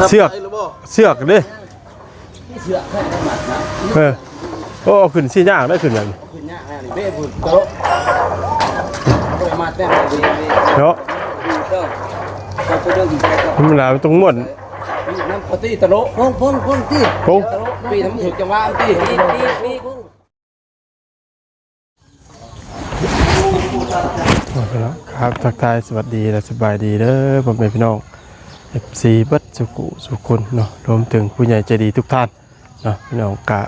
ເຊືອກ ເຊືອກເດ້ ເຊືອກໃຫ້ມັດນະ ເອີ ໂອ້ ຂຶ້ນຊິຍາກເດ້ ຂຶ້ນແບບນີ້ ຂຶ້ນຍາກນະ ນີ້ເບ້ພຸ້ນ ຕະໂລະ ບໍ່ໄດ້ມາແຕ່ເນາະ ທຳມະດາມັນຕ້ອງມ່ວນ ນຳປະຕິຕະໂລະ ພົງ ພົງ ພົງຕິ ພົງ ຕະໂລະ ປີນຳຖືກຈັງຫວະຕິ ໂອເຄເນາະ ຄັບ ທັກທາຍສະຫວັດດີ ແລະ ສະບາຍດີເດີ ພໍ່ແມ່ພີ່ນ້ອງ ເອັຟຊີ ເບິດສູ່ຜູ້ສູ່ຄົນເນາະ ລວມເຖິງຜູ້ໃຫຍ່ໃຈດີທຸກທ່ານເນາະ ພີ່ນ້ອງກະ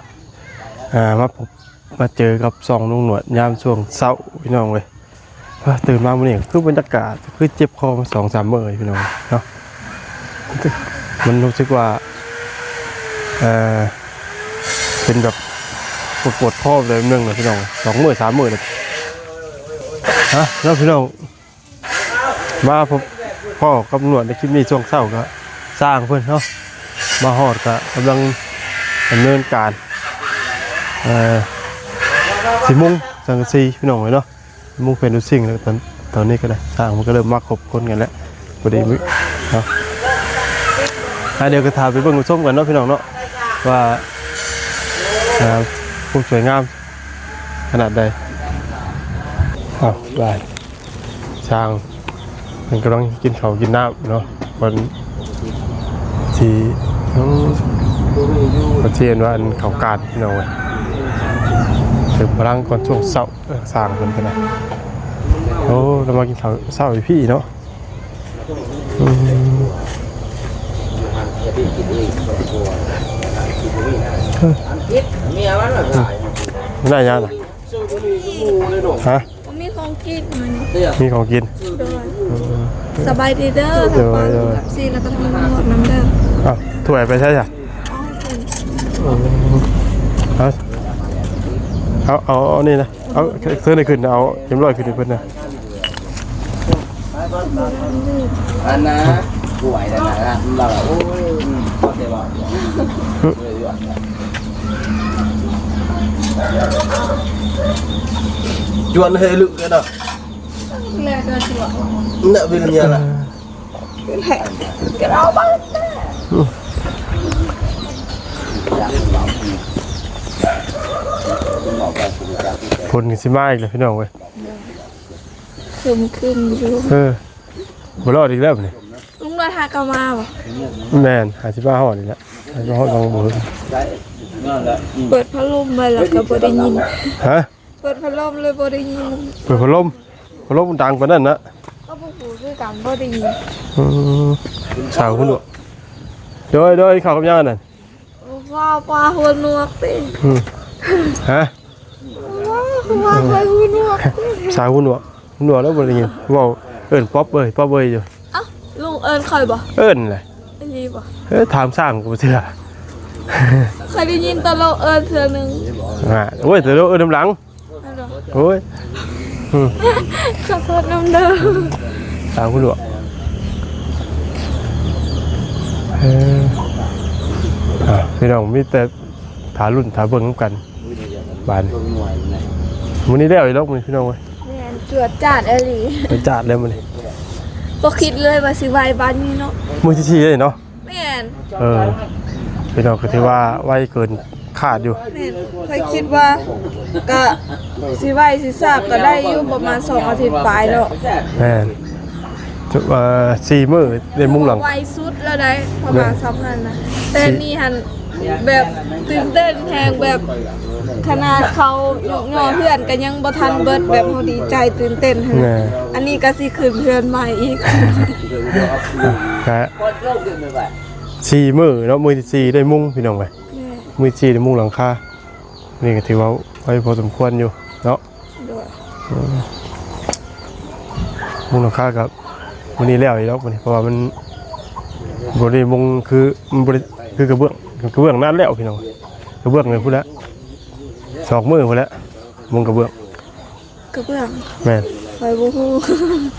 ອ່າ ມາພົບມາເຈີກັບຊ່ອງລຸງໜວດຍາມຊ່ວງເຊົ້າ ພີ່ນ້ອງເອີຍ. ເອີ ຕື່ນມາມື້ນີ້ຄືບັນຍາກາດຄືເຈັບຄໍມາສອງສາມມື້ ພີ່ນ້ອງເນາະ ມັນຮູ້ສຶກວ່າ ເອີ ເປັນແບບປວດໆຄໍແບບໜຶ່ງນະ ພີ່ນ້ອງ ສອງມື້ສາມມື້ແລ້ວ ຮະ ເນາະ ພີ່ນ້ອງ ມາພົບພໍ້ກັບໜວດໃນຄລິບນີ້ ຊ່ວງເຊົ້າກໍຊ່າງເພິ່ນເນາະ ມາຮອດກໍກຳລັງດຳເນີນການ ເອີ ຊິມຸງສັງກະສີ ພີ່ນ້ອງເອີຍເນາະ. ມຸງເປັນລູກຊິງ ແລ້ວຕອນ ຕອນນີ້ກໍໄດ້ ຊ່າງມັນກໍເລີ່ມມາຄົບຄົນກັນແລ້ວ ພໍດີມື້ເນາະ ອ່າ ດຽວກໍຖ້າໄປເບິ່ງໄປຊົມກັນເນາະ ພີ່ນ້ອງເນາະ ວ່າ ອ່າ ຄວາມສວຍງາມຂະໜາດໃດ. ອ້າວ ບາດ ຊ່າງເພິ່ນກຳລັງກິນເຂົ້າກິນນ້ຳເນາະ ເພິ່ນຊິ ເພິ່ນຊິເອີ້ນວ່າອັນເຂົ້າການ ພີ່ນ້ອງເອີຍ ເຕີມພະລັງກ່ອນຊ່ວງເຊົ້າ. ເອີ ສ້າງເພິ່ນກໍໄດ້ ໂອ້ ລາວມາກິນເຂົ້າເຊົ້າຢູ່ພີ້ເນາະ ອືມ ໄດ້ຫຍັງນະ ຮະ ມີຂອງກິນ ມີຂອງກິນ ໂດຍ ອືມ ສະບາຍດີເດີ ໂດຍ ທັງປານ ໂດຍ ເອັຟຊີ ແລ້ວກໍທັງໝົດນຳເດີ ອ້າວ ຖ້ວຍໄປໃສຊະ ເອົາ ເອົາ ເອົາ ເອົານີ້ນະ ເອົາ ເຊີນໃຫ້ຂຶ້ນ ເອົາເອັມຮ້ອຍຂຶ້ນໃຫ້ເພິ່ນນະ ອັນນະ ປ່ວຍແລ້ວນະ ລາວ ໂອ້ຍ ອືມ ພໍແຕ່ວ່າ ຈວນໃຫ້ລຶກເນາະ ແລະກໍຈວນ ນະ ວິນຍາລະ ຝົນກໍຊິມາອີກແລ້ວ ພີ່ນ້ອງເອີຍ ເຄິ່ມຄຶ້ມຢູ່ ເອີ ບໍ່ລອດອີກແລ້ວນີ້ ລຸງນ້ອຍຫາກໍມາບໍ່ ແມ່ນ ຫາຊິມາຮອດນີ້ແຫຼະ ຫາຊິມາຮອດວັງບໍ່ ເປີດພັດລົມໄວ້ແລ້ວກໍບໍ່ໄດ້ຍິນ ຮະ ເປີດພັດລົມເລີຍບໍ່ໄດ້ຍິນ ເປີດພັດລົມ ພັດລົມມັນດັງປານນັ້ນນະ ກໍບໍ່ຮູ້ຄືກັນ ບໍ່ໄດ້ຍິນ ອືມ ສາວຫູໜວກ ໂດຍ ໂດຍ ເຂົ້າກັບຫຍັງອັນນັ້ນ ວ່າປາຫົວໜວກຕິ ອືມ ຮະ ວ່າ ວ່າປາຫູໜວກຕິ ສາວຫູໜວກ ຫູໜວກແລ້ວບໍ່ໄດ້ຍິນ ເວົ້າເອີ້ນປັອບເອີຍ ປັອບເອີຍຢູ່ ເອົ້າ ລຸງເອີ້ນຂ້ອຍບໍ່ ເອີ້ນແຫຼະ ອີ່ຫຼີບໍ່ ເອີ ຖາມຊ່າງກໍບໍ່ເຊື່ອ ຂ້ອຍໄດ້ຍິນແຕ່ລາວເອີ້ນເທື່ອໜຶ່ງ ອ່າ ໂອ້ຍ ແຕ່ລາວເອີ້ນນຳຫຼັງ ໂອ້ຍ ອືມ ຂໍໂທດນຳເດີ ຕາຫູໜວກ ເອີ ອ່າ ພີ່ນ້ອງ ມີແຕ່ຖ້າລຸ້ນຖ້າເບິ່ງນຳກັນ ບາດນີ້ ມື້ນີ້ແລ້ວອີກດອກ ມື້ນີ້ ພີ່ນ້ອງເອີຍ ແມ່ນ ຈວດຈາດອີ່ຫຼີ ຈວດຈາດແລ້ວມື້ນີ້ ບໍ່ຄິດເລີຍວ່າຊິໄວປານນີ້ເນາະ ມື້ທີສີ່ເດ້ເນາະ ແມ່ນ ເອີ ພີ່ນ້ອງກໍຖືວ່າໄວເກີນຄາດຢູ່ ແມ່ນ ຂ້ອຍຄິດວ່າກະຊິໄວຊິຊ້າກໍໄດ້ຢູ່ ປະມານສອງອາທິດປາຍເນາະ ແມ່ນ ເອີ ສີ່ມື້ໄດ້ມຸງຫຼັງ ໄວສຸດແລ້ວໄດ໋ ປະມານສ່ຳນັ້ນນະ ແຕ່ນີ້ຫັ້ນ ແບບຕື່ນເຕັ້ນແຮງ ແບບຂະໜາດເຂົາຍົກຍໍເຮືອນກໍຍັງບໍ່ທັນເບິດ ແບບເຮົາດີໃຈຕື່ນເຕັ້ນຫັ້ນນະ ອັນນີ້ກໍຊິຂຶ້ນເຮືອນໃໝ່ອີກ ກະສີ່ມື້ເນາະ ມື້ທີສີ່ໄດ້ມຸງ ພີ່ນ້ອງເອີຍ ມື້ທີສີ່ໄດ້ມຸງຫຼັງຄາ ນີ້ກໍຖືວ່າໄວພໍສົມຄວນຢູ່ເນາະ ໂດຍ ອືມ ມຸງຫຼັງຄາກໍມື້ນີ້ແລ້ວອີກດອກມື້ນີ້ ເພາະວ່າມັນບໍ່ໄດ້ມຸງຄື ມັນບໍ່ໄດ້ຄືກະເບື້ອງ ກະເບື້ອງນັ້ນແລ້ວພີ່ນ້ອງ ກະເບື້ອງນີ້ພຸ້ນແຫຼະ ສອງມື້ພຸ້ນແຫຼະ ມຸງກະເບື້ອງ ກະເບື້ອງ ແມ່ນ ຂ້ອຍບໍ່ຮູ້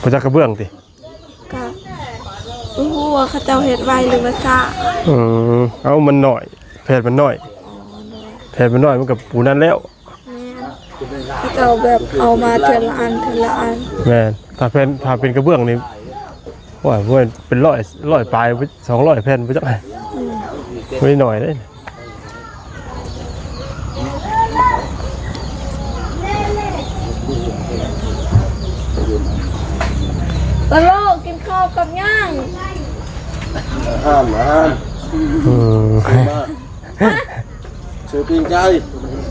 ຮູ້ຈັກກະເບື້ອງຕິ? ກະບໍ່ຮູ້ວ່າເຂົາເຈົ້າເຮັດໄວຫຼືວ່າຊ້າ ອືມ ເອົາ ມັນໜ້ອຍ ແຜ່ນມັນໜ້ອຍ ອໍ ໂດຍ ແຜ່ນມັນໜ້ອຍ ມັນກໍປູນັ້ນແລ້ວ ແມ່ນ ເຂົາເຈົ້າແບບເອົາມາເທື່ອລະອັນ ເທື່ອລະອັນ ແມ່ນ ຖ້າແຜ່ນ ຖ້າເປັນກະເບື້ອງນີ້ ໂອ້ຍ ບໍ່ແມ່ນເປັນຮ້ອຍ ຮ້ອຍປາຍ ສອງຮ້ອຍແຜ່ນບໍ່ຈັກ ອືມ ບໍ່ໄດ້ໜ້ອຍເດ້. ຕະໂລກ ກິນເຂົ້າກັບຫຍັງ? ອາຫານ ອາຫານ ອືມ ຊື້ປີ້ງໄກ່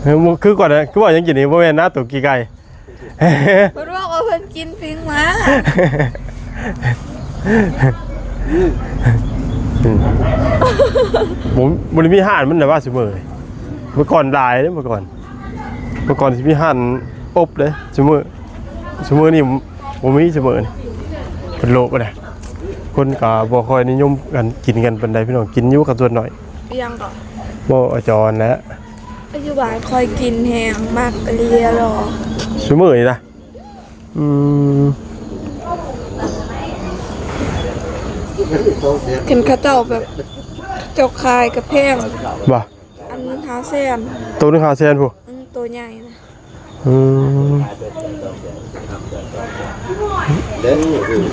ເອີ ຄືກ່ອນນະ ຄືວ່າຫຍັງກິນນີ້ ບໍ່ແມ່ນນະ ໂຕກີ່ໄກ່. ເພິ່ນບອກວ່າເພິ່ນກິນປີ້ງໝາ ອືມ ບໍ່ ບໍ່ໄດ້ມີຮ້ານມັນນະວ່າ ຊຸມື້ນີ້ ເມື່ອກ່ອນຫຼາຍເດ້ ເມື່ອກ່ອນ ເມື່ອກ່ອນຊິມີຮ້ານອົບເດ້ ຊຸມື້ ຊຸມື້ນີ້ບໍ່ມີ ຊຸມື້ນີ້ເພິ່ນໂລະໄປແລ້ວ ຄົນກໍບໍ່ຄ່ອຍນິຍົມກັນ ກິນກັນປານໃດ ພີ່ນ້ອງ ກິນຢູ່ກັບສ່ວນໜ້ອຍ. ອີຫຍັງເກາະ? ບໍ່ ອາຈອນແຫຼະ. ປັດຈຸບັນຂ້ອຍກິນແຮງ ມັກອີ່ຫຼີຫຼໍ ຊຸມື້ນີ້ນະ. ອືມ ຄັນເຂົາເຈົ້າແບບ ເຂົາເຈົ້າຂາຍກໍແພງ ບໍ່ ອັນໜຶ່ງຫ້າແສນ ໂຕໜຶ່ງຫ້າແສນພຸ້ນ ອືມ ໂຕໃຫຍ່ນະ ອືມ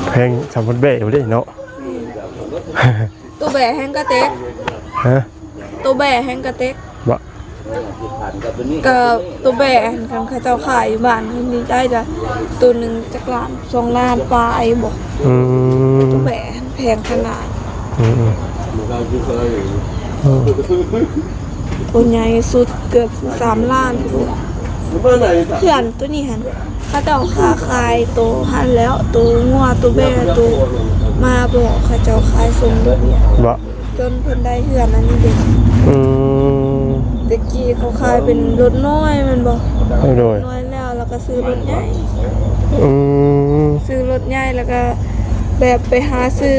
ແພງສ່ຳຄົນແບະຢູ່ເດ້ເນາະ ແມ່ນ. ໂຕແບະແຮງກະເຕັກ ຮະ ໂຕແບະແຮງກະເຕັກ ບໍ່ ກະໂຕແບະຫັ້ນ ຄັນເຂົາເຈົ້າຂາຍຢູ່ບ້ານເພິ່ນນີ້ໄດ້ກະໂຕໜຶ່ງຈັກລ້ານ ສອງລ້ານປາຍບໍ່ ອືມ ໂຕແບະຫັ້ນແພງຂະໜາດ ອືມ ອືມ ໂຕໃຫຍ່ສຸດເກືອບສາມລ້ານພຸ້ນ ເພື່ອນໂຕນີ້ຫັ້ນ ເຂົາເຈົ້າຄ້າຂາຍໂຕຫັ້ນແລ້ວ ໂຕງົວ ໂຕແບະ ໂຕໝາ ບໍ່ ເຂົາເຈົ້າຂາຍສົ່ງເບິດ ບໍ່ ຈົນເພິ່ນໄດ້ເຮືອນອັນນີ້ເດ້ ອືມ ແຕ່ກີ້ເຂົາຂາຍເປັນລົດນ້ອຍແມ່ນບໍ່ ໂດຍ ນ້ອຍແລ້ວ ແລ້ວກໍຊື້ລົດໃຫຍ່ ອືມ ຊື້ລົດໃຫຍ່ ແລ້ວກໍແບບໄປຫາຊື້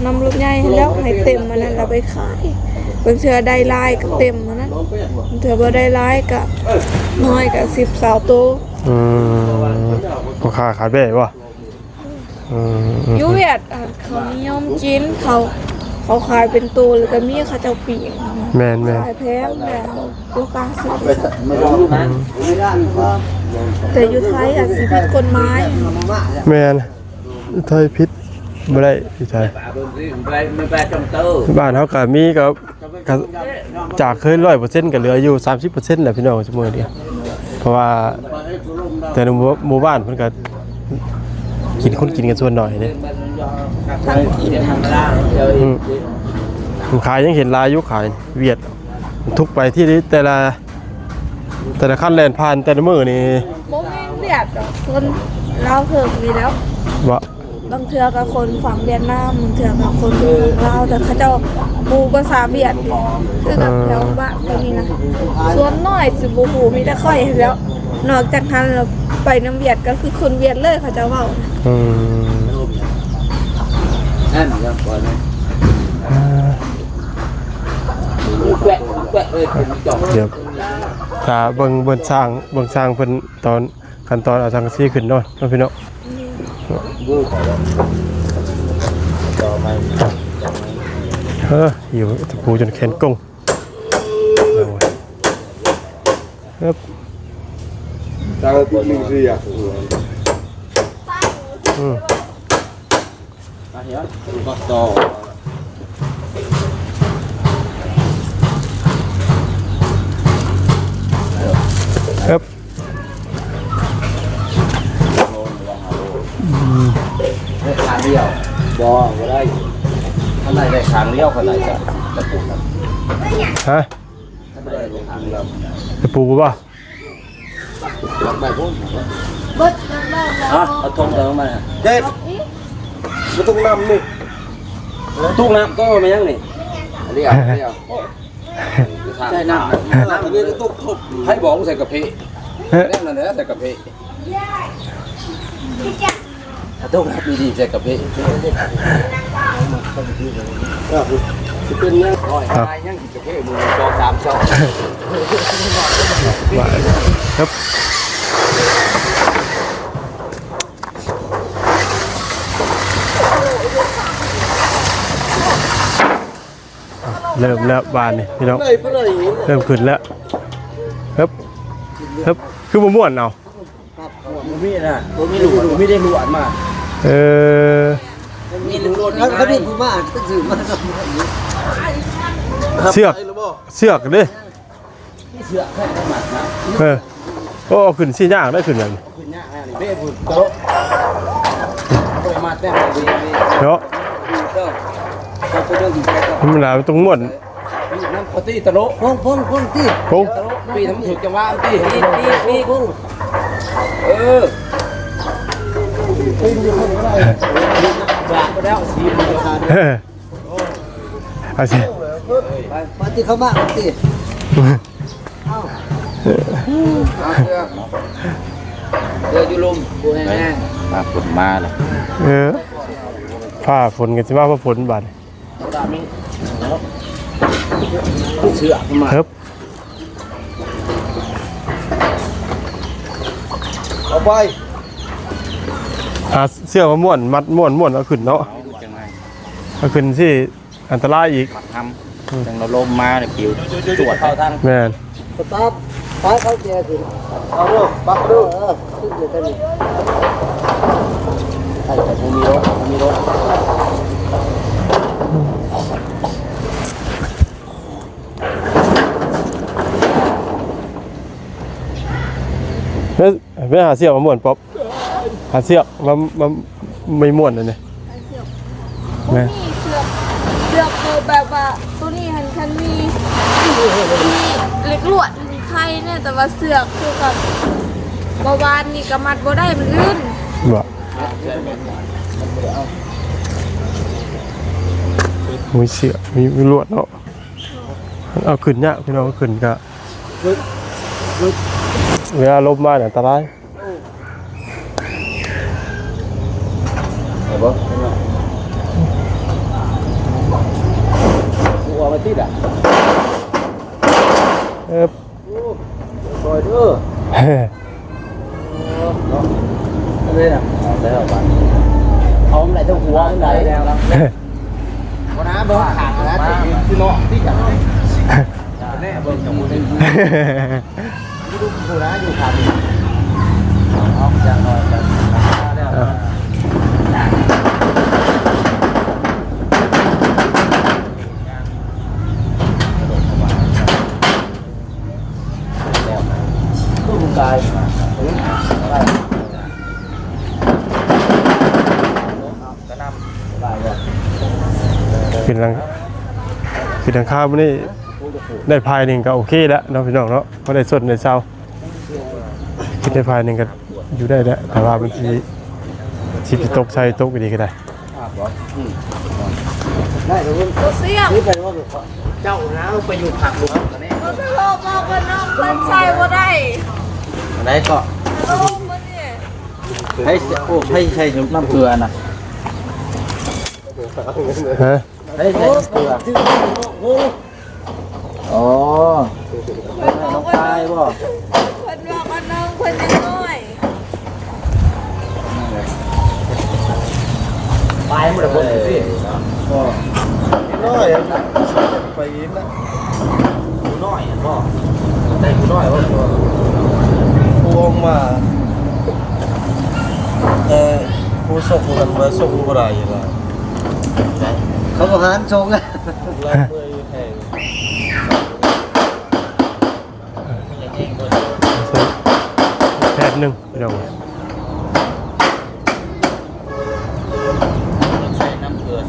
ນຳລົດໃຫຍ່ຫັ້ນແລ້ວ ໃຫ້ເຕັມອັນນັ້ນ ແລ້ວໄປຂາຍ ບາງເທື່ອໄດ້ຫຼາຍກໍເຕັມອັນນັ້ນ ບາງເທື່ອບໍ່ໄດ້ຫຼາຍກໍນ້ອຍ ກໍສິບ ຊາວໂຕ ອືມ ພໍ່ຄ້າຂາຍແບ້ບໍ່? ອືມ ຢູ່ຫວຽດ ອັນ ເຂົານິຍົມກິນ ເຂົາ ເຂົາຂາຍເປັນໂຕ ແລ້ວກໍມີເຂົາເຈົ້າປີ້ງ ແມ່ນໆ ຂາຍແພງແລ້ວບໍ່ກ້າຊື້ ອືມ ແຕ່ຢູ່ໄທອາດຊິຜິດກົດໝາຍ ແມ່ນ ໄທຜິດບໍ່ໄດ້ ຢູ່ໄທ ບ້ານເຮົາກໍມີ ກໍ ກໍຈາກເຄີຍຮ້ອຍເປີເຊັນກໍເຫຼືອຢູ່ສາມສິບເປີເຊັນແຫຼະພີ່ນ້ອງ ຊຸມື້ນີ້ ເພາະວ່າແຕ່ລະໝູ່ ໝູ່ບ້ານເພິ່ນກໍກິນ ຄົນກິນກັນສ່ວນໜ້ອຍເດ້ ທັງກິນທັງຂາຍ ອືມ ຂາຍຍັງເຫັນຫຼາຍຢູ່ ຂາຍຫວຽດ ທຸກໄປທີ່ແຕ່ລະ ແຕ່ລະຄັນແລ່ນຜ່ານແຕ່ລະມື້ນີ້ ບໍ່ແມ່ນຫວຽດດອກ ຄົນລາວເຖິງນີ້ແລ້ວ ບໍ່ ບາງເທື່ອກໍຄົນຝັ່ງຫວຽດນາມ ບາງເທື່ອກໍຄົນຝັ່ງລາວ ແຕ່ເຂົາເຈົ້າບໍ່ຮູ້ພາສາຫວຽດ ຄືກັບແຖວບ້ານຂ້ອຍນີ້ນະ ສ່ວນໜ້ອຍຊິບໍ່ຮູ້ ມີແຕ່ຂ້ອຍຫັ້ນແຫຼ້ວ ນອກຈາກຫັ້ນແລ້ວໄປນຳຫວຽດ ກໍຄືຄົນຫວຽດເລີຍ ເຂົາເຈົ້າເວົ້າ ອືມ ນັ້ນຍັງກ່ອນນະ ອ່າ ແປະແປະເລີຍ ດຽວຖ້າເບິ່ງ ເບິ່ງຊ່າງ ເບິ່ງຊ່າງເພິ່ນຕອນ ຂັ້ນຕອນເອົາສັງກະສີຂຶ້ນເນາະ ເນາະພີ່ນ້ອງ ເອີ ຢູ່ຕະປູຈົນແຂນກົງ ເອີບ ຕາມຜູ້ໜຶ່ງເສຍ ອືມ ເອີບ ອືມ ເຮັດຂ້າງດຽວ ບໍ່ ບໍ່ໄດ້ ຂ້າງໃນໄດ້ຂ້າງດຽວ ຂ້າງໃນຈະ ຈະປູນ ຮະ ຂ້າງໃນໄດ້ຂ້າງດຽວ ຈະປູບໍ່? ຫຼັກໄມ້ພຸ້ນ ເບິດ ເບິດແລ້ວ ຮະ ເອົາຖົງເຕີມມາ ເດັດ ບໍ່ຕ້ອງນຳນີ້ ຕຸກນ້ຳ ຕ້ອງເອົາມາຫຍັງນີ້ ອັນນີ້ເອົາ ອັນນີ້ເອົາ ໃສ່ນ້ຳ ນ້ຳ ອັນນີ້ກໍຕຸກທຸບ ໃຫ້ບອກໃສ່ກະເພ ແນວນັ້ນແຫຼະໃສ່ກະເພ ຖ້າຕ້ອງຮັບດີໆ ໃສ່ກະເພ ເອີ ຊິເປັນຫຍັງ ຮ້ອຍ ອ່ະ ຫາຍັງ ເລີ່ມແລ້ວບາດນີ້ພີ່ນ້ອງ ເລີ່ມຂຶ້ນແລ້ວ ຮຶບ ຮຶບ ຄືບໍ່ມ່ວນເອົາ ບໍ່ມີນະ ບໍ່ມີຫຼວດ ບໍ່ມີໄດ້ຫຼວດມາ ເອີ ມີລົດ ຄັນມີຜູ້ມາກໍຊື້ມາ ເຊືອກ ເຊືອກເດ້ ເຊືອກ ເອີ ໂອ້ ຂຶ້ນຊິຍາກເດ້ ຂຶ້ນນັ້ນ ຂຶ້ນຍາກນະ ນີ້ເບ້ພຸ້ນ ໂຕະ ບໍ່ໄດ້ມາແຕ່ງເນາະ ທຳມະດາມັນຕ້ອງມ້ວນ ນ້ຳປະຕິຕະໂລະ ພົງ ພົງ ພົງຕິ ພົງ ຕະໂລະ ປີນໃຫ້ມັນຖືກຈັງຫວະຕິ ປີນ ປີນ ປີນ ເອີ ປີນຢູ່ພຸ້ນກໍໄດ້ ບາດໄປແລ້ວ ສີມັນກໍຂາດ ເອີ ເອົາຊິ ໄປ ປະຕິເຂົ້າມາຕິ ເອົາ ເອົາເສືອ ເສືອຢູ່ລຸ່ມ ບໍ່ແຫ້ງ ຟ້າຝົນມາແລ້ວ ເອີ ຟ້າຝົນກໍຊິມາ ຟ້າຝົນບາດນີ້ ເຊືອກມາ ເອີ ເອົາໄປ ຫາເຊືອກມາມ້ວນ ມັດມ້ວນ ມ້ວນເອົາຂຶ້ນເນາະ ເອົາຂຶ້ນຊິອັນຕະລາຍອີກ ມັດທຳ ອືມ ຈັ່ງລະລົມມານີ້ປິວຈວດ ແມ່ນ ສະຕາດ ໄປເຂົ້າແຈຂຶ້ນ ເອົາເດີ ປັກເດີ ເອີ ຂຶ້ນເລີຍຕອນນີ້ ໃຫ້ແຕ່ບໍ່ມີລົດ ບໍ່ມີລົດ ເອີ ໄປຫາເຊືອກມາມ້ວນ ປັອບ ຫາເຊືອກມາ ມາ ໄມ້ມ້ວນອັນນີ້ ເຊືອກ ແມ່ນ ບໍ່ມີເຊືອກ ເຊືອກຄືແບບວ່າ ໂຕນີ້ຫັ້ນຄັນມີ ມີເຫຼັກລວດຫັ້ນໄຄແດ່ ແຕ່ວ່າເຊືອກຄືກັບເມື່ອວານນີ້ກໍມັດບໍ່ໄດ້ ມັນລື່ນ ບໍ່ ມີເຊືອກ ມີ ມີລວດເນາະ ເອົາຂຶ້ນຍາກ ພີ່ນ້ອງ ເອົາຂຶ້ນກະ ເວລາລົມມານີ້ອັນຕະລາຍ ໄດ້ບໍ່? ຫົວມັນຕິດອ່ະ ເອີບ ໂອ້ ຊ່ອຍເດີ ເນາະ ເລີຍນະ ເອົາແລ້ວບາດ ເອົາໄດ້ທັງຫົວ ເອົາໄດ້ແລ້ວ ບໍ່ນະ ເບິ່ງຂ້າງຫັ້ນນະ ຄືເນາະ ຕິດກັນ ແນ່ ເບິ່ງຈັງໝູ່ນີ້ ຢູ່ພຸ້ນນະ ຢູ່ຂ້າງນີ້ ເອົາ ຢ່າງໜ້ອຍກໍ ອ່າ ຄືບໍ່ກາຍ ຂຶ້ນຫຼັງ ຂຶ້ນຫຼັງຄາມື້ນີ້ ໄດ້ພາຍໜຶ່ງກໍໂອເຄແລ້ວເນາະ ພີ່ນ້ອງເນາະ ພໍໄດ້ຊົນໄດ້ເຊົາ ຂຶ້ນໄດ້ພາຍໜຶ່ງກໍຢູ່ໄດ້ແລ້ວ ແຕ່ວ່າມັນຊິ ຊິໄປຕົກໃສ່ຕົກອີ່ຫຼີກໍໄດ້ ໄດ້ ບໍ່ເຊື່ອ ເຈົ້ານະໄປຢູ່ພາກຫຼວງ ບໍ່ສະໂລບ ບອກວ່ານ້ອງເພິ່ນໃສ່ບໍ່ໄດ້ ອັນໃດເກາະ ສະໂລບມື້ນີ້ ໃຜ ໂອ້ ໃຜໃສ່ນ້ຳເກືອນະ ຮະ ໃຜໃສ່ນ້ຳເກືອ ອໍ ນ້ອງປາຍບໍ່ ເພິ່ນວ່າວ່ານ້ອງເພິ່ນຍັງນ້ອຍ ປາຍບໍ່ໄດ້ເບິ່ງຕິ ນ້ອຍ ໄປອີກລະ ຜູ້ນ້ອຍຫັ້ນບໍ່ ໄດ້ຜູ້ນ້ອຍບໍ່ ຜູ້ອອກມາ ເອີ ຜູ້ຊົກຜູ້ນັ້ນວ່າຊົກບໍ່ໄດ້ລະ ເຂົາບໍ່ຫານຊົກລະ ລາວເມື່ອຍແຮງ ແຜ່ນໜຶ່ງພີ່ນ້ອງ ໃສ່ນ້ຳເກືອ ອັນ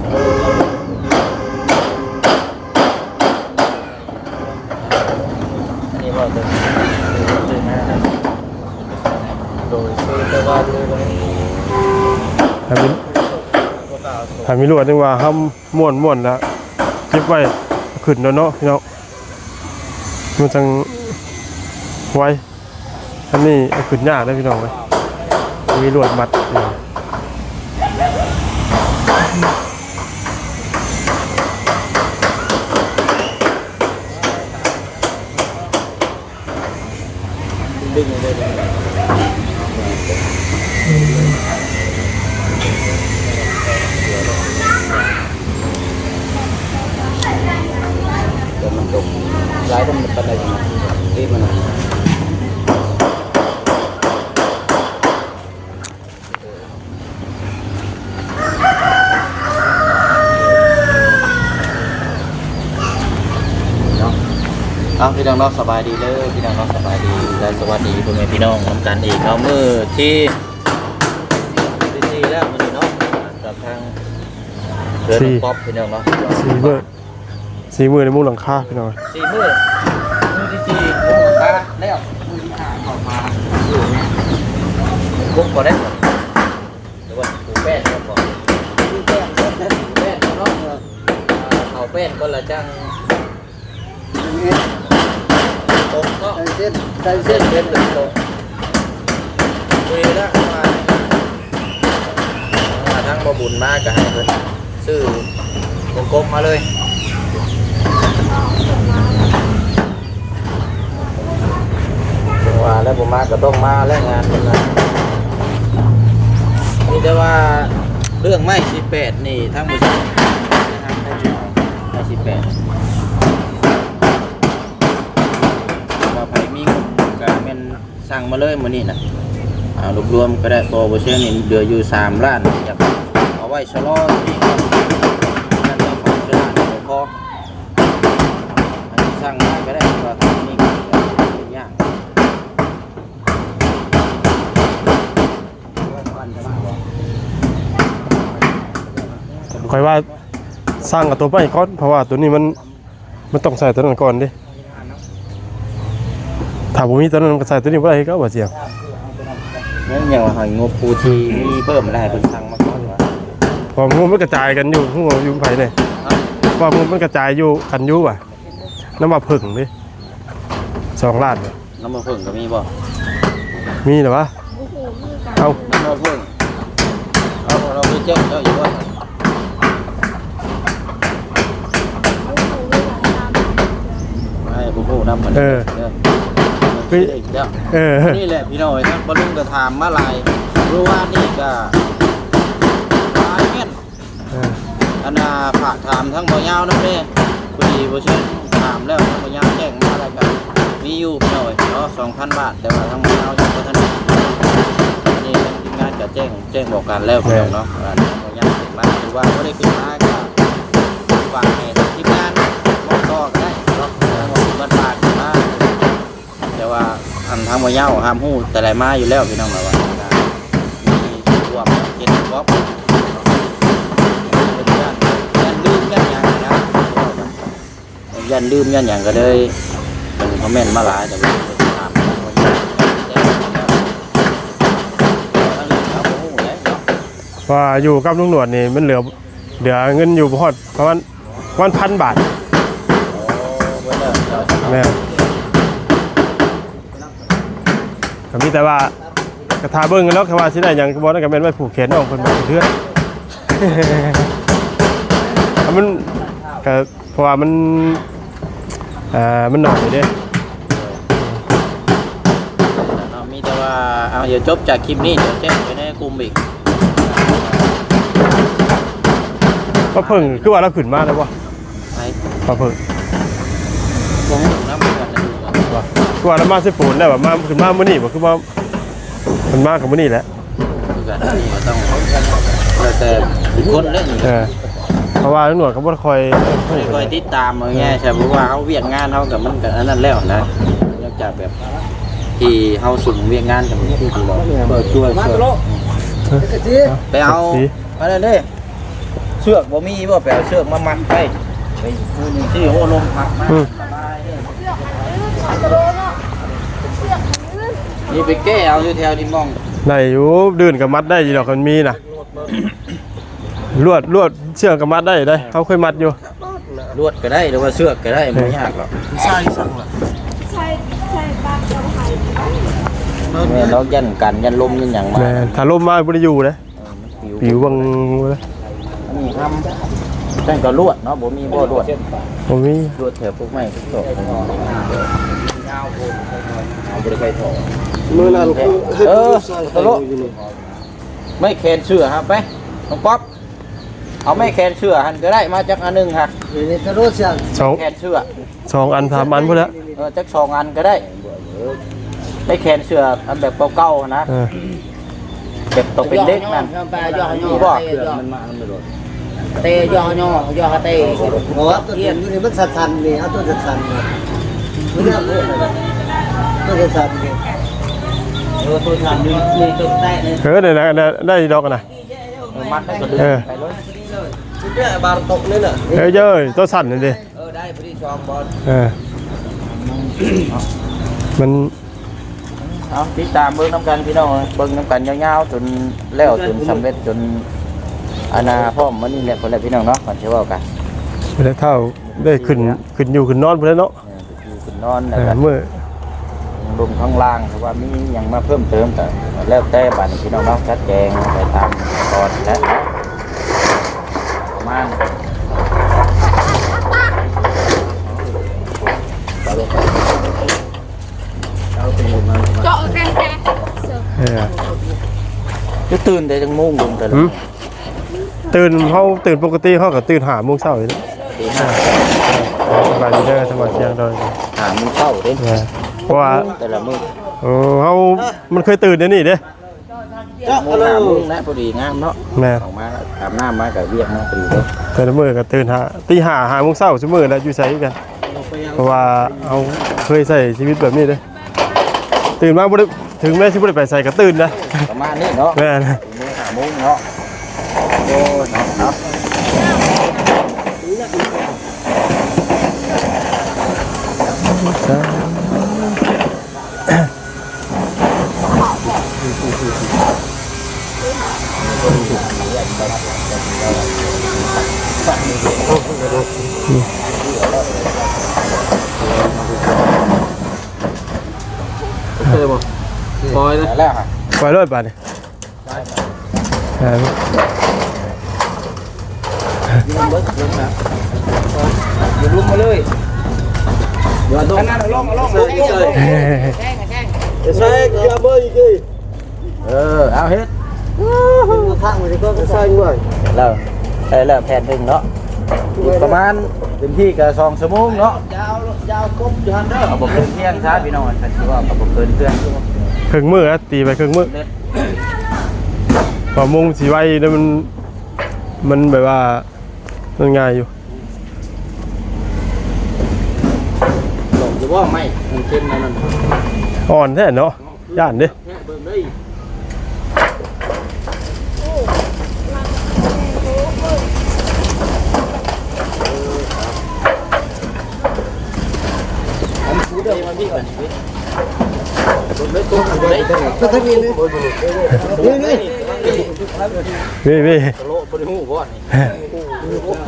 ນີ້ເວົ້າເຖິງ ໂດຍ ຊື້ແຕ່ວ່າ ຖ້າມີ ຖ້າມີລວດ ຍັງວ່າຫ້ຳ ມ້ວນໆ ແລ້ວເກັບໄວ້ຂຶ້ນແລ້ວເນາະພີ່ນ້ອງ ມັນຈັ່ງໄວ ອັນນີ້ເອົາຂຶ້ນຍາກເດ້ພີ່ນ້ອງເອີຍ ມີລວດມັດພີ່ນ້ອງ ດຶງໄດ້ເລີຍ ແຕ່ມັນຕົກຫຼາຍ ມັນປານໃດ ເອະ ມັນ ເອີ ເອີ ເອົາ ພີ່ນ້ອງເນາະ ສະບາຍດີເດີ ພີ່ນ້ອງເນາະ ສະບາຍດີ ແລະ ສະຫວັດດີພໍ່ແມ່ພີ່ນ້ອງນຳກັນອີກເນາະ ມື້ທີສີ່ແລ້ວມື້ນີ້ເນາະ ກັບທາງເຮືອນນ້ອງ ສີ່ ປັອບ ພີ່ນ້ອງເນາະ ສີ່ມື້ ສີ່ມື້ໃນມຸງຫຼັງຄາ ພີ່ນ້ອງ ສີ່ມື້ ມື້ທີສີ່ມຸງຫຼັງຄາແລ້ວ ມື້ທີຫ້າເຂົ້າມາຢູ່ນີ້ ຄົບບໍ່ໄດ້ ຫຼືວ່າປູແປ້ນກ່ອນບໍ່? ປູແປ້ນ ປູແປ້ນເນາະ ເອີ ເອົາແປ້ນກ່ອນລະຈັ່ງ ຕົກເນາະ ໃສ່ເສັ້ນ ໃສ່ເສັ້ນ ໃສ່ເສັ້ນຕົກ ຄືລະວ່າ ວ່າທາງບໍ່ບຸນມາກໍໃຫ້ເພິ່ນຊື້ວົງກົບມາເລີຍ ວ່າແລ້ວບໍ່ມາກໍຕ້ອງມາແລ້ວ ງານເພິ່ນນະ ມີແຕ່ວ່າເລື່ອງໄມ້ສິບແປດນີ້ ທາງບໍລິສັດ ໄມ້ສິບແປດ ວ່າໃຜມີງົບກໍແມ່ນສັ່ງມາເລີຍມື້ນີ້ນະ ເອົາລວມໆກໍໄດ້ ເພາະວ່າບໍ່ເຊັງນີ້ເຫຼືອຢູ່ສາມລ້ານ ຢາກເອົາໄວ້ຊະລໍຢູ່ນີ້ກ່ອນ ແລ້ວກໍຂອງຊະລໍບໍ່ພໍ ສັ່ງມາກໍໄດ້ ເພາະວ່າທາງນີ້ກໍຍາກ. ຂ້ອຍວ່າສັ່ງເອົາຕົວໃໝ່ກ່ອນ ເພາະວ່າຕົວນີ້ມັນ ມັນຕ້ອງໃສ່ຕົວນັ້ນກ່ອນເດ້ ຖ້າບໍ່ມີຕົວນັ້ນມັນກໍໃສ່ຕົວນີ້ບໍ່ໄດ້ຄືເກົ່າວ່າສຽງ ແມ່ນຫຍັງວ່າໃຫ້ງົບຜູ້ທີ່ມີເພີ່ມແລ້ວໃຫ້ເພິ່ນສັ່ງມາກ່ອນວ່າ ເພາະງົບມັນກະຈາຍກັນຢູ່ ຮູ້ວ່າຢູ່ໃຜແດ່ ເພາະງົບມັນກະຈາຍຢູ່ກັນຢູ່ວ່າ ນຳວ່າເຜິ້ງເດ້ ສອງລ້ານ ນຳມາເຜິ້ງກໍມີບໍ່? ມີແຫຼະວະ ບໍ່ຮູ້ຄືກັນ ເອົ້າ ນຳມາເຜິ້ງ ເອົາ ເຮົາໄປແຈ້ງເຈົ້າຢູ່ບໍ່? ບໍ່ຮູ້ຄືກັນ ອ້າຍບໍ່ຮູ້ນຳ ເອີ ເອີ ນີ້ແຫຼະພີ່ນ້ອງເອີຍ ທາງປ້າລຸງກໍຖາມມາຫຼາຍ ມື້ວານນີ້ກໍຫຼາຍແມ່ນ ເອີ ອັນນ່າ ຝາກຖາມທາງບໍ່ຍາວນຳແດ່ ພໍດີບໍ່ເຊີນຖາມແລ້ວ ທາງບໍ່ຍາວແຈ້ງມາແລ້ວກໍມີຢູ່ພີ່ນ້ອງເອີຍເນາະ ສອງພັນບາດ ແຕ່ວ່າທາງບໍ່ຍາວຍັງບໍ່ທັນ ອັນນີ້ທາງທີມງານກໍແຈ້ງ ແຈ້ງບອກກັນແລ້ວພີ່ນ້ອງເນາະ ອັນທາງບໍ່ຍາວຂຶ້ນມາ ຫຼືວ່າບໍ່ໄດ້ຂຶ້ນມາກໍຝາກໃຫ້ທີມງານບອກຕໍ່ກໍໄດ້ເນາະ ມັນຝາກຂຶ້ນມາ. ແຕ່ວ່າອັນທາງບໍ່ຍາວຮັບຮູ້ແຕ່ໃດມາຢູ່ແລ້ວພີ່ນ້ອງ ລາວວ່າມີສ່ວນຮ່ວມເຮັດປອບ ເປັນຢ້ານ ຢ້ານລືມຢ້ານຫຍັງນະ ຢ້ານລືມຢ້ານຫຍັງກໍເລີຍເປັນຄອມເມັນມາຫຼາຍ ແຕ່ວ່າຖາມ ວ່າຢູ່ກັບລຸງໜວດນີ້ມັນເຫຼືອ ເຫຼືອເງິນຢູ່ບໍ່ຮອດປະມານ ປະມານພັນບາດ ແມ່ນ ກໍມີແຕ່ວ່າ ກໍຖ້າເບິ່ງກັນເນາະ ແຄ່ວ່າຊິໄດ້ຫຍັງບໍ່ນັ້ນ ກໍແມ່ນໄວ້ຜູກແຂນນ້ອງເພິ່ນໄປເຮືອນ ມັນ ກໍ ເພາະວ່າມັນ ເອີ ມັນໜ້ອຍເດ້ ເນາະ ມີແຕ່ວ່າ ເອົາ ດຽວຈົບຈາກຄລິບນີ້ ດຽວແຈ້ງໄປໃນກຸ່ມອີກ ປ້າເຜິ້ງ ຄືວ່າລາວຂຶ້ນມາແລ້ວບໍ່? ໃຜ? ປ້າເຜິ້ງ ບໍ່ຮູ້ນຳຄືກັນ ຄືວ່າລາວມາເຊໂປນແລ້ວ ມາ ຂຶ້ນມາມື້ນີ້ບໍ່? ຄືວ່າ ເພິ່ນມາກັບມື້ນີ້ແຫຼະ ຄືກັນ ອັນນີ້ກໍຕ້ອງແລ້ວແຕ່ບຸກຄົນເດ້ ເອີ ເພາະວ່າໜວດກໍບໍ່ຄ່ອຍ ບໍ່ຄ່ອຍຕິດຕາມ ເອົາງ່າຍໆ ເພາະວ່າເຮົາວຽກງານເຮົາກໍ ມັນກໍອັນນັ້ນແລ້ວນະ ນອກຈາກແບບທີ່ເຮົາສຸມວຽກງານກັນຄືທີ່ເວົ້າ ເອີ ຊ່ວຍ ຊ່ວຍ ໄປເອົາ ອັນນັ້ນເດ້ ເຊືອກບໍ່ມີບໍ່ ໄປເອົາເຊືອກມາມັດໄວ້ ຊິໂອ້ລົມພັດມາ ອືມ ສະບາຍເດ້ ນີ້ໄປແກ້ເອົາຢູ່ແຖວທີ່ໝ່ອງ ໄດ້ຢູ່ ດື້ນກໍມັດໄດ້ຢູ່ດອກ ຄັນມີນະ ລວດ ລວດເຊືອກກໍມັດໄດ້ເດ້ ເຮົາເຄີຍມັດຢູ່ ລວດກໍໄດ້ ຫຼືວ່າເຊືອກກໍໄດ້ ບໍ່ຍາກດອກ ໃສ່ ໃສ່ປາກເຈົ້າໃຫ້ ແມ່ນດອກ ຢ້ານກັນ ຢ້ານລົມ ຢ້ານຫຍັງມາ ແມ່ນ ຖ້າລົມມາບໍ່ໄດ້ຢູ່ເດ້ ເອີ ມັນປິວ ປິວເບິ່ງເລີຍ ອັນນີ້ຫ້າມ ຈັ່ງກໍລວດເນາະ ບໍ່ມີບໍ່ລວດ ບໍ່ມີ ລວດແຖວພວກໄມ້ພວກຕອກ ເອົາ ບໍ່ໄດ້ໄປຖອກ ມື້ນັ້ນຄືເຮັດ ເອີ ຢູ່ໃສ່ ຕະໂລະ ຢູ່ນີ້ ໄມ້ແຂນເສື້ອຫາໄປ ນ້ອງປັອບ ເອົາໄມ້ແຂນເສື້ອຫັ້ນກໍໄດ້ ມາຈັກອັນໜຶ່ງຫະ ຢູ່ໃນຕະໂລະ ສອງ ແຂນເສື້ອ ສອງອັນສາມອັນພຸ້ນແຫຼະ ເອີ ຈັກສອງອັນກໍໄດ້ ໄມ້ແຂນເສື້ອອັນແບບເກົ່າໆຫັ້ນນະ ເອີ ແບບຕົກເປັນເຫຼັກນັ້ນ ມີບໍ່? ແຕ່ຍໍ ຍໍ ຍໍແຕ່ ໂອ້ ຕົວນີ້ມັນສັ່ນໆ ນີ້ ເອົາຕົວສັ່ນໆ ນີ້ ໂຕສັ່ນນີ້ ເອີ ໂຕສັ່ນນີ້ ໂຕແຕະນີ້ ເອີ ໄດ້ ໄດ້ ໄດ້ດອກນະ ມັດໄດ້ກໍດຶງ ເອີ ໄປເລີຍ ເອີ ເອີ ໂຕສັ່ນນັ້ນເດ້ ເອີ ໄດ້ພໍດີສອງບ່ອນ ເອີ ມັນ ເອົາ ຕິດຕາມເບິ່ງນຳກັນພີ່ນ້ອງ ເບິ່ງນຳກັນຍາວໆ ຈົນແລ້ວ ຈົນສຳເລັດ ຈົນອັນນ່າ ພ້ອມມື້ນີ້ແຫຼະ ພຸ້ນແຫຼະພີ່ນ້ອງເນາະ ກ່ອນຊິເວົ້າກັນ ແລ້ວເຖົ້າໄດ້ຂຶ້ນ ຂຶ້ນຢູ່ຂຶ້ນນອນພຸ້ນແຫຼະເນາະ ເອີ ຢູ່ຂຶ້ນນອນ ແລ້ວກໍເອີ ເມື່ອ ລົງຂ້າງລ່າງ ຫຼືວ່າມີຫຍັງມາເພີ່ມເຕີມກໍແລ້ວແຕ່ບາດນີ້ພີ່ນ້ອງເນາະ ຈັດແຈງໄປຕາມຂັ້ນຕອນແຫຼະເນາະ ປະມານ ເຈາະແກງແກ ເອີ ຈະຕື່ນແຕ່ຈັກໂມງ ລຸງ ແຕ່ລະ ຫືມ? ຕື່ນ ເຮົາຕື່ນປົກກະຕິ ເຮົາກໍຕື່ນຫ້າໂມງເຊົ້າຢູ່ແລ້ວ ຕີຫ້າ ສະບາຍດີເດີ ສະບາຍ ສຽງໂດຍ ຫ້າໂມງເຊົ້າເດ້ ເອີ ເພາະວ່າແຕ່ລະມື້ ເອີ ເຮົາ ມັນເຄີຍຕື່ນແນວນີ້ເດ້ ເຈົ້າ ຫ້າໂມງນະ ພໍດີງາມເນາະ ແມ່ນ ອອກມາອາບນ້ຳມາກໍວຽກມາພໍດີເດ້ ແຕ່ລະມື້ກໍຕື່ນຫ້າ ຕີຫ້າ ຫ້າໂມງເຊົ້າ ຊຸມື້ແຫຼະ ຢູ່ໃສຄືກັນ ເພາະວ່າເຮົາເຄີຍໃຊ້ຊີວິດແບບນີ້ເດ້ ຕື່ນມາບໍ່ໄດ້ ເຖິງແມ່ນຊິບໍ່ໄດ້ໄປໃສກໍຕື່ນນະ ປະມານນີ້ເນາະ ແມ່ນ ສີ່ໂມງ ຫ້າໂມງເນາະ ໂອ້ຍເນາະ ເນາະ ໂອເຄບໍ່? ປ່ອຍເລີຍ ປ່ອຍເລີຍບາດນີ້ ເອີ ຢູ່ລຸ່ມມາເລີຍ ຢູ່ຕົງນັ້ນ ເອົາລົງ ເອົາລົງ ໃສ່ ໃສ່ ເອີ ເອົາເຮັດ ຂ້າງໄປກ່ອນ ໃສ່ໄວ້ ແລ້ວ ເອີ ແລ້ວແຜ່ນໜຶ່ງເນາະ ອີກປະມານເຕັມທີ່ກໍສອງຊົ່ວໂມງເນາະ ຍາວ ຍາວກົບຢູ່ຫັ້ນເດີ ເອົາບໍ່ເກີນທ່ຽງຊະພີ່ນ້ອງ ຄັນຊິເວົ້າກໍບໍ່ເກີນທ່ຽງ ເຄິ່ງມື້ ຕີໄປເຄິ່ງມື້ ວ່າມຸງຊິໄວແລ້ວ ມັນ ມັນແບບວ່າ ມັນງ່າຍຢູ່ ຫຼອງຢູ່ບໍ່ໄມ້ ມັນເຄັມແນວນັ້ນ ອ່ອນແທ້ເນາະ ຢ້ານເດ້ ແທະເບິ່ງເດີ ນີ້ໆ ໂລະບໍ່ໄດ້ຮູ້ບໍ່ນີ້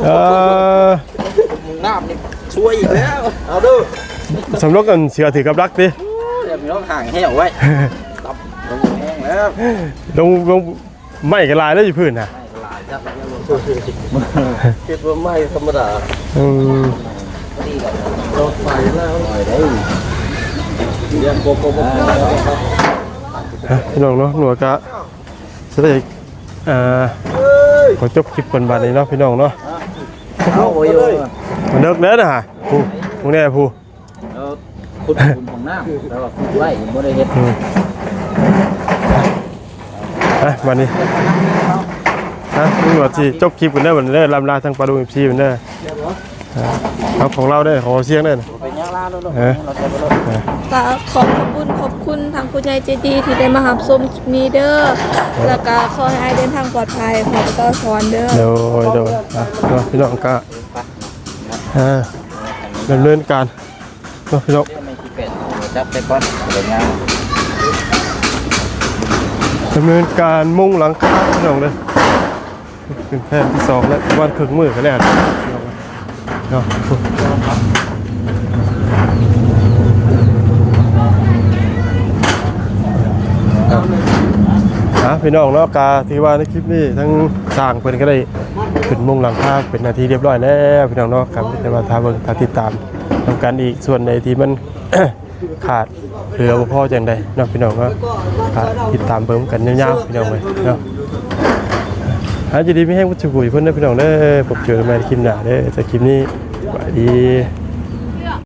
ເອີ ນ້ຳນີ້ຊ່ວຍອີກແລ້ວ ເອົາເດີ ສຳລັບອັນເສືອຖືກັບດັກຕິ ໂອ້ຍ ພີ່ນ້ອງຫ່າງແຫ້ວໄວ້ ດັບລົງແຮງແລ້ວ ລົງ ລົງ ໄມ້ກໍຫຼາຍແລ້ວຢູ່ພື້ນນະ ຄິດວ່າໄມ້ທຳມະດາ ອືມ ລົດໄຟແລ້ວ ຮະ ພີ່ນ້ອງເນາະ ໜວດກະຊິໄດ້ ເອີ ຂໍຈົບຄລິບກ່ອນບາດນີ້ເນາະ ພີ່ນ້ອງເນາະ ເອົາບໍ່ຢູ່ ເດິກແລ້ວນະ ຜູ້ ຜູ້ແນ່ຜູ້ ເອີ ຂຸດຂຸມຂອງນ້ຳ ແຕ່ວ່າຂຸດໄວ້ຍັງບໍ່ໄດ້ເຮັດ ອືມ ອ່ະ ບາດນີ້ ຮະ ວ່າຊິຈົບຄລິບກັນເດີ ບັດນີ້ເດີ ລ່ຳລາທາງປາລຸງ ເອັຟຊີ ເພິ່ນເດີ ອ່າ ເອົາຂອງລາວເດີ ຂອງເຊຍງເດີ ເປັນຫຍັງລາວໂລດ ເອີ ເອີ ກໍຂໍຂອບຄຸນ ຂອບຄຸນທາງຜູ້ໃຫຍ່ໃຈດີທີ່ໄດ້ມາຮັບຊົມຄລິບນີ້ເດີ ແລ້ວກໍຂໍໃຫ້ອ້າຍເດີນທາງປອດໄພ ຂໍພະເຈົ້າອວຍພອນເດີ ໂດຍ ໂດຍ ອ່ະ ເນາະ ພີ່ນ້ອງກໍ ອ່າ ດຳເນີນການ ເນາະ ພີ່ນ້ອງ ຈັບໄປກ່ອນ ດຳເນີນການມຸງຫຼັງຄາ ພີ່ນ້ອງເດີ ເປັນແຜ່ນທີສອງແລ້ວ ປະມານເຄິ່ງມື້ກໍແລ້ວ ເນາະ ອ່າ ພີ່ນ້ອງເນາະ ກະຖືວ່າໃນຄລິບນີ້ ທາງຊ່າງເພິ່ນກໍໄດ້ຂຶ້ນມຸງຫຼັງຄາເປັນເປັນທີ່ຮຽບຮ້ອຍແລ້ວ ພີ່ນ້ອງເນາະ ກໍມີແຕ່ວ່າຖ້າເບິ່ງ ຖ້າຕິດຕາມ ນຳກັນອີກ ສ່ວນໃດທີ່ມັນຂາດເຫຼືອບໍ່ພໍຈັ່ງໃດເນາະ ພີ່ນ້ອງເນາະ ກໍຕິດຕາມເບິ່ງກັນຍາວໆ ພີ່ນ້ອງເອີຍເນາະ ໃຫ້ຢູ່ດີມີແຮງເບິດສູ່ຜູ້ເພິ່ນເດີ ພີ່ນ້ອງເດີ ພົບເຈີກັນໃໝ່ໃນຄລິບໜ້າເດີ ສຳລັບຄລິບນີ້ ສະບາຍດີ.